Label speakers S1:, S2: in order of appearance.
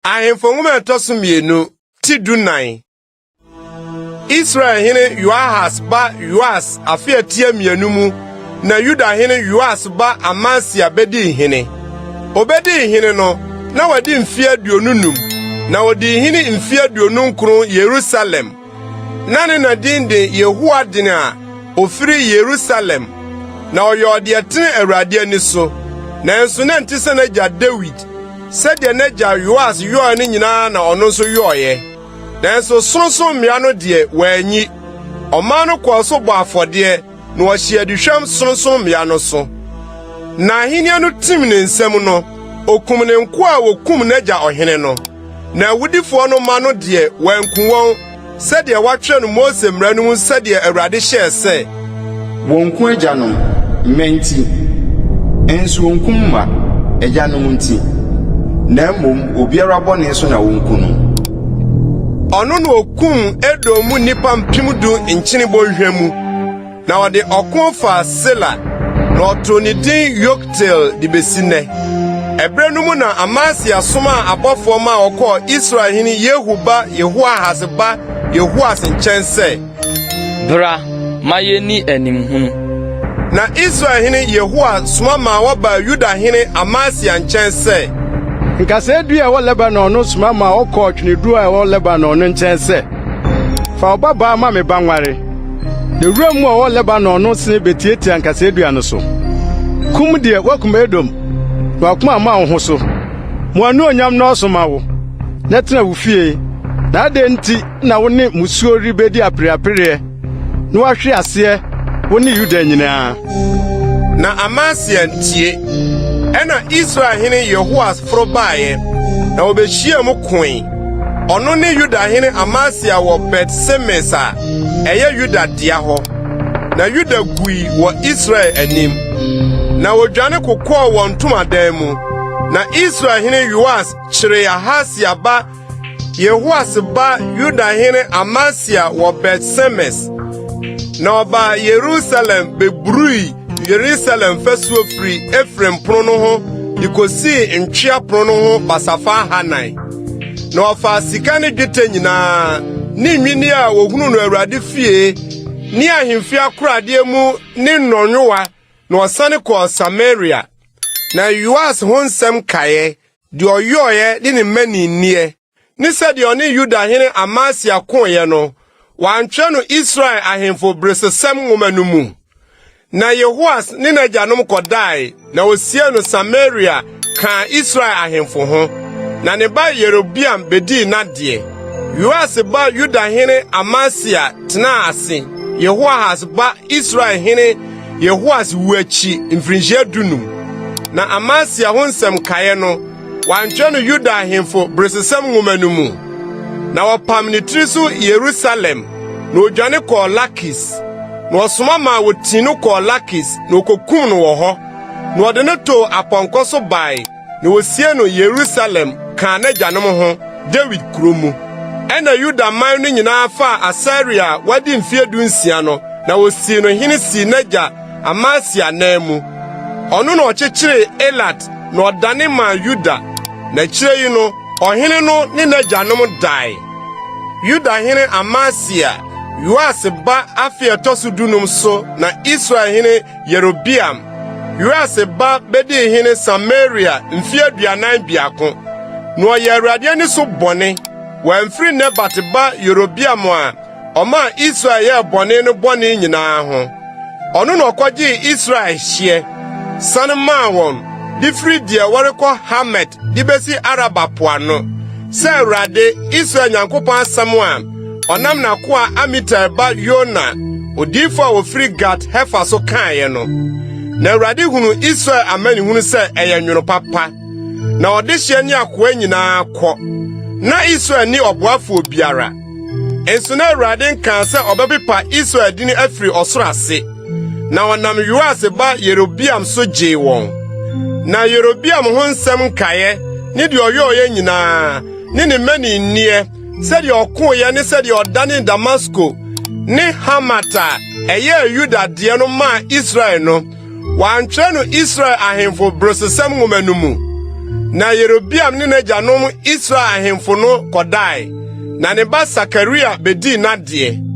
S1: Ahemfo Nwoma a ɛtɔ so mmienu, ti 14. Israel hene Yoahas ba Yoas afe a ɛtia mmienu mu na Yuda hene Yoas ba Amasia bedii hene. Obedii hene no, na wadi mfe 25, na odii hene mfe 29 Yerusalem. Na ne na din de Yehoadin a ofiri Yerusalem. Na ɔyɛɛ deɛ ɛtene Awurade ani so, nanso na ɛnte sɛ n'agya Dawid. Sɛdeɛ n'agya Yoas yɔeɛ no nyinaa na ɔno nso yɔeɛ. Nanso sorɔnsorɔmmea no deɛ, wanyi. Ɔman no kɔɔ so bɔɔ afɔdeɛ, na wɔhyee aduhwam sorɔnsorɔmmea no so. Na ahenni no tim ne nsam no, okum ne nkoa a wɔkum n'agya ɔhene no. Na awudifoɔ no mma no deɛ, wanku wɔn, sɛdeɛ wɔatwerɛ no Mose mmara no mu sɛdeɛ Awurade hyɛɛ sɛ,
S2: Wonku agyanom, mma nti, nso wonkum mma, agyanom nti, na mmom obiara bɔne so na wonku no.
S1: Ɔno na okum Edom mu nnipa 10,000 Nkyene Bonhwa mu. Na ɔde ɔko faa Sela, na ɔtoo ne din Yokteel de besi nnɛ. Ɛberɛ no mu na Amasia somaa abɔfoɔ maa wɔkɔɔ Israel hene Yehu ba Yehoahas ba Yehoas nkyɛn sɛ,
S3: Bra ma yenni animhunu.
S1: Na Israel hene Yehoas soma maa wɔbaa Yuda hene Amasia nkyɛn sɛ,
S4: Nkasɛɛ dua a ɛwɔ Lebanon no soma maa wɔkɔɔ tweneduro a ɛwɔ Lebanon no nkyɛn sɛ, 'Fa wo babaa ma me ba nware. Na wuram mmoa a wɔwɔ Lebanon no sene betiatia nkasɛɛ dua no so. Kum deɛ woakum Edom, na w'akoma mma wo ho so. Ma w'anuonyam nnɔɔso mma wo, na tena wo fie. Na adɛn nti na wo ne mmusuo rebedi apereapereɛ, na woahwe aseɛ, wo ne Yuda nyinaa?
S1: Na Amasia antie. Ɛnna Israel hene Yehoas foro baeɛ, na wɔbehyiaa mu koe. Ɔno ne Yuda hene Amasia wɔ Bet-Semes a ɛyɛ Yuda dea hɔ. Na Yuda gui wɔ Israel anim. Na wodwane kokɔɔ wɔn ntomadan mu. Na Israel hene Yoas kyeree Ahasia ba Yehoas ba Yuda hene Amasia wɔ Bet-Semes. Na ɔbaa Yerusalem beburui Yerusalem fasuo firi Efraim pono no ho de kosii Ntwea pono no ho basafa 400. Na ɔfaa sika ne dwetɛ nyinaa, ne nnwinne a wohunuu no Awurade fie ne ahemfi akoradeɛ mu ne nnɔnyowa, na ɔsane kɔɔ Samaria. Na Yoas ho nsɛm nkaeɛ, deɛ ɔyɔeɛ ne ne mmaninneɛ, ne sɛdeɛ ɔne Yuda hene Amasia koeɛ no, wɔantwerɛ no Israel ahemfo beresosɛm nwoma no mu. Na Yehoas ne n'agyanom kɔdae, na wosiee no Samaria kaa Israel ahemfo ho. Na ne ba Yerobeam bedii n'adeɛ. Yoas ba Yuda hene Amasia tenaa ase Yehoahas ba Israel hene Yehoas wu akyi mfirinhyia 15. Na Amasia ho nsɛm nkaeɛ no, wɔantwerɛ no Yuda ahemfo beresosɛm nwoma no mu. Na wɔpam ne tiri so Yerusalem, na odwane kɔɔ Lakis. Na ɔsoma maa wotii no kɔɔ Lakis, na okokum no wɔ hɔ. Na wɔde no too apɔnkɔ so bae, na wosiee no Yerusalem kaa n'agyanom ho, Dawid kurow mu. Ɛnna Yuda man no nyinaa faa Asaria a wadi mfe 16 no, na wosii no hene sii n'agya Amasia ananmu. Ɔno na ɔkyekyeree Elat na ɔdane maa Yuda, na akyiri yi no, ɔhene no ne n'agyanom dae. Yuda hene Amasia, Yoas ba afe a ɛtɔ so 15 so na Israel hene Yerobeam, Yoas ba bedii hene Samaria mfe 41. Na ɔyɛɛ Awurade ani so bɔne. Wamfiri Nebat ba Yerobeam a ɔmaa Israel yɛɛ bɔne no bɔne nyinaa ho. Ɔno na ɔkɔgyee Israel hyeɛ, sane maa wɔn, de firi deɛ wɔrekɔ Hamat de besi Araba po ano, sɛ Awurade, Israel Nyankopɔn asɛm a ɔnam n'akoa Amitai ba Yona, odiyifo a ofiri Gat-Hefer so kaeɛ no. Na Awurade hunuu Israel amanehunu sɛ ɛyɛ nwono papa, na ɔdehyeɛ ne akoa nyinaa kɔ. Na Israel nni ɔboafoɔ biara. Nso na Awurade nkaa sɛ ɔbɛpepa Israel din afiri ɔsoro ase, na ɔnam Yoas ba Yerobeam so gyee wɔn. Na Yerobeam ho nsɛm nkaeɛ ne deɛ ɔyɔeɛ nyinaa, ne ne mmaninneɛ, sɛdeɛ ɔkoeɛ ne sɛdeɛ ɔdanee Damasko ne Hamat a ɛyɛɛ Yuda deɛ no maa Israel no, wɔantwerɛ no Israel ahemfo berɛsosɛm nwoma no mu. Na Yerobeam ne n'agyanom Israel ahemfo no kɔdae, na ne ba Sakaria bedii n'adeɛ.